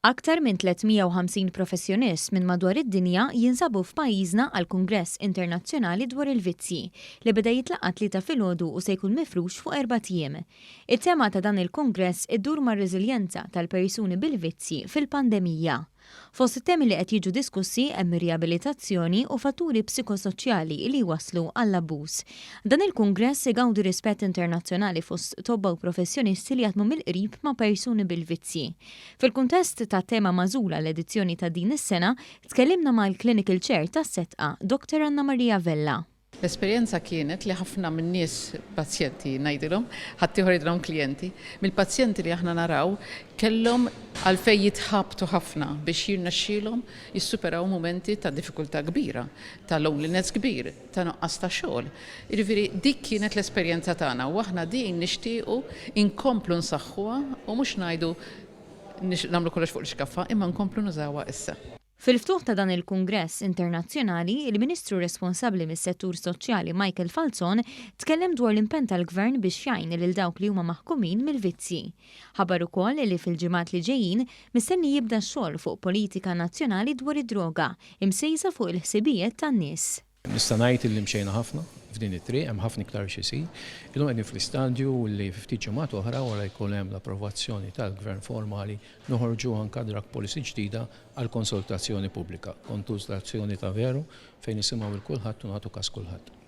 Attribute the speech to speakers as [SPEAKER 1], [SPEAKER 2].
[SPEAKER 1] Aktar minn 350 professjonist minn madwar id-dinja jinsabu f'pajjiżna għall-Kungress Internazzjonali dwar il-Vizzji, li beda jitlaqqa' t-Tlieta filgħodu u se jkun mifrux fuq erbat ijiem. It-tema ta' dan il-kungress iddur mar-reżiljenza tal-persuni bil-vizzji fil-pandemija. Fost it-temi li qed jiġu diskussi hemm ir-riabilitazzjoni u fatturi psikosoċjali li jwasslu għall-abbuż. Dan il-kungress igawdi rispett internazzjonali fost tobba u professjonisti li jaħdmu mill-qrib ma' persuni bil-vizzji. Fil-kuntest tat-tema magħżula għall-edizzjoni ta' din is-sena, tkellimna mal-Clinical Chair tas-Sedqa, Dr Anna Maria Vella.
[SPEAKER 2] L-esperjenza kienet li ħafna min-nies, pazjenti ngħidilhom, ħaddieħor jgħidilhom klijenti, mill-pazjenti li aħna naraw kellhom għalfejn jitħabtu ħafna biex jirnexxielhom jissuperaw mumenti ta' diffikultà kbira, ta' loneliness kbir, ta' nuqqas ta' xogħol. Jiġifieri dik kienet l-esperjenza tagħna u aħna din nixtiequ inkomplu nsaħħuha u mhux ngħidu nagħmlu kollox fuq l-ixkaffa imma nkomplu nużawha issa.
[SPEAKER 1] Fil-ftuħ ta' dan il-Kungress Internazzjonali, il-Ministru responsabbli mis-settur soċjali Michael Falzon tkellem dwar l-impenn tal-Gvern biex jgħin lil dawk li huma maħkumin mill-vizzji. Ħabbar ukoll li fil-ġimgħat li ġejjin mistenni jibda x-xogħol fuq politika nazzjonali dwar id-droga, imsejsa fuq il-ħsibijiet tan-nies.
[SPEAKER 3] Nista' ngħid illi mxejna ħafna f'din it-triq, hemm ħafna iktar x'isir. Illum qegħdin fl-istadju li fi ftit ġimgħat oħra wara jkun hemm l-approvazzjoni tal-Gvern formali noħorġu anke drug policy ġdida għal konsultazzjoni pubblika, kontultazzjoni ta' veru fejn nisimgħu lil kulħadd u nagħtu kas kulħadd.